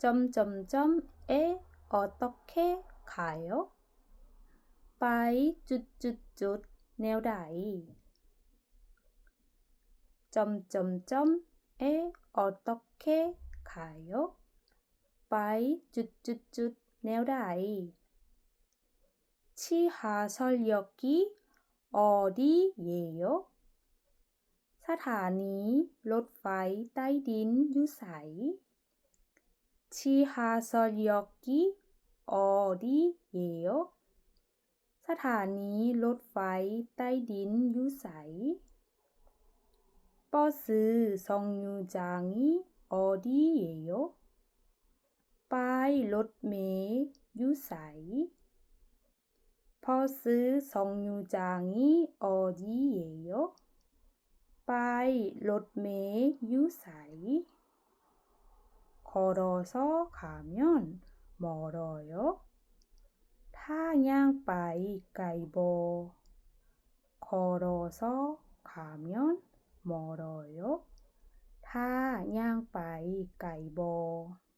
점점점 에 어떻게 가요? ໄປຈຸດຈຸດຈຸດແນວໃດ? 점점점 에 어떻게 가요? ໄປຈຸດຈຸດຈຸດແນວໃດ? 지하철역이 어디예요? ສະຖານີລົດໄຟໃຕ້ດິນຢູ່ໃສ? 지하철역이 어디예요? ສະຖານີລົດໄຟໃຕ້ດິນຢູ່ໃສ? 버스 정류장이 어디예요? ປ້າຍລົດເມຢູ່ໃສ? 버스 정류장이 어디예요? ປ້າຍລົດເມຢູ່ໃສ? 걸어서 가면 멀어요. ຖ້າຍ່າງໄປໄກບໍ່? 걸어서 가면 멀어요. ຖ້າຍ່າງໄປໄກບໍ່?